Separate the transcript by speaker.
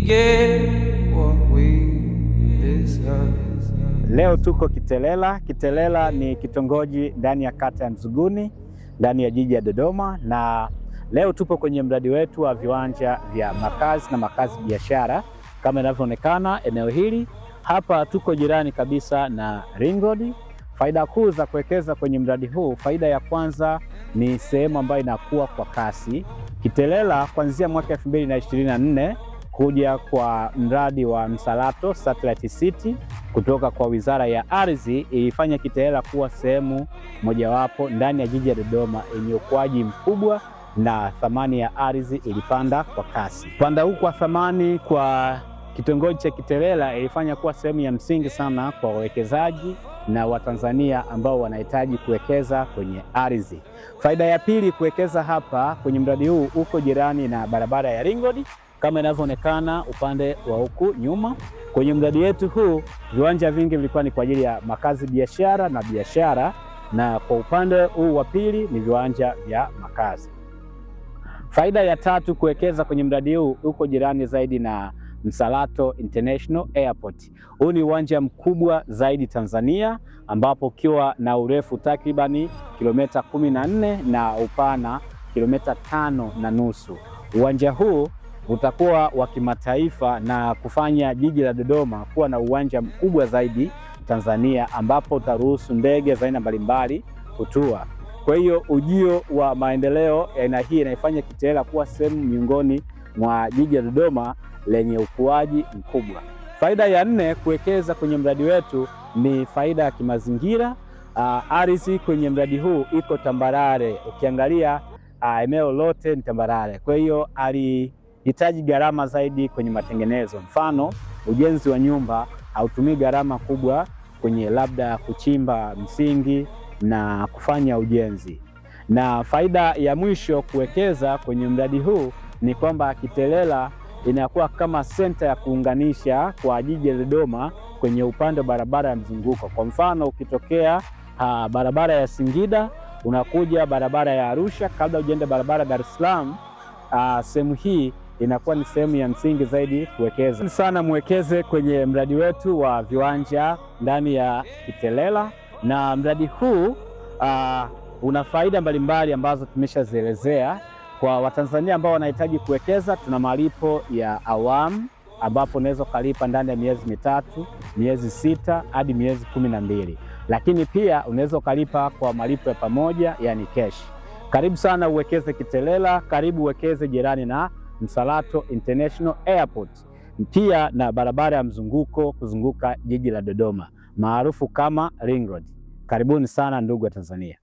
Speaker 1: Get what we deserve.
Speaker 2: Leo tuko Kitelela. Kitelela ni kitongoji ndani ya kata ya Mzuguni ndani ya jiji ya Dodoma, na leo tupo kwenye mradi wetu wa viwanja vya makazi na makazi biashara. Kama inavyoonekana eneo hili hapa, tuko jirani kabisa na Ring Road. Faida kuu za kuwekeza kwenye mradi huu, faida ya kwanza ni sehemu ambayo inakuwa kwa kasi. Kitelela kuanzia mwaka 2024 kuja kwa mradi wa Msalato Satellite City kutoka kwa Wizara ya Ardhi ilifanya Kitelela kuwa sehemu mojawapo ndani ya jiji ya Dodoma yenye ukuaji mkubwa na thamani ya ardhi ilipanda kwa kasi. Kupanda huku kwa thamani kwa kitongoji cha Kitelela ilifanya kuwa sehemu ya msingi sana kwa wawekezaji na Watanzania ambao wanahitaji kuwekeza kwenye ardhi. Faida ya pili, kuwekeza hapa kwenye mradi huu uko jirani na barabara ya Ring Road kama inavyoonekana upande wa huku nyuma. Kwenye mradi wetu huu viwanja vingi vilikuwa ni kwa ajili ya makazi biashara na biashara, na kwa upande huu wa pili ni viwanja vya makazi. Faida ya tatu, kuwekeza kwenye mradi huu uko jirani zaidi na Msalato International Airport. Huu ni uwanja mkubwa zaidi Tanzania, ambapo ukiwa na urefu takribani kilomita 14 na upana kilomita 5.5. Uwanja huu utakuwa wa kimataifa na kufanya jiji la Dodoma kuwa na uwanja mkubwa zaidi Tanzania, ambapo utaruhusu ndege za aina mbalimbali kutua. Kwa hiyo ujio wa maendeleo ya aina hii inaifanya Kitelela kuwa sehemu miongoni mwa jiji la Dodoma lenye ukuaji mkubwa. Faida ya nne, kuwekeza kwenye mradi wetu ni faida ya kimazingira. Ardhi kwenye mradi huu iko tambarare, ukiangalia eneo lote ni tambarare, kwa hiyo alihitaji gharama zaidi kwenye matengenezo. Mfano, ujenzi wa nyumba hautumii gharama kubwa kwenye labda kuchimba msingi na kufanya ujenzi. Na faida ya mwisho kuwekeza kwenye mradi huu ni kwamba Kitelela inakuwa kama senta ya kuunganisha kwa jiji la Dodoma kwenye upande wa barabara ya mzunguko. Kwa mfano, ukitokea barabara ya Singida unakuja barabara ya Arusha, kabla hujaenda barabara ya Dar es Salaam, sehemu hii inakuwa ni sehemu ya msingi zaidi kuwekeza. Sana muwekeze kwenye mradi wetu wa viwanja ndani ya Kitelela, na mradi huu una faida mbalimbali ambazo tumeshazielezea. Kwa Watanzania ambao wanahitaji kuwekeza, tuna malipo ya awamu ambapo unaweza ukalipa ndani ya miezi 3, miezi 6 hadi miezi 12, lakini pia unaweza ukalipa kwa malipo ya pamoja, yani cash. Karibu sana uwekeze Kitelela, karibu uwekeze jirani na Msalato International Airport, pia na barabara ya mzunguko kuzunguka jiji la Dodoma maarufu kama Ring Road. Karibuni sana ndugu wa Tanzania.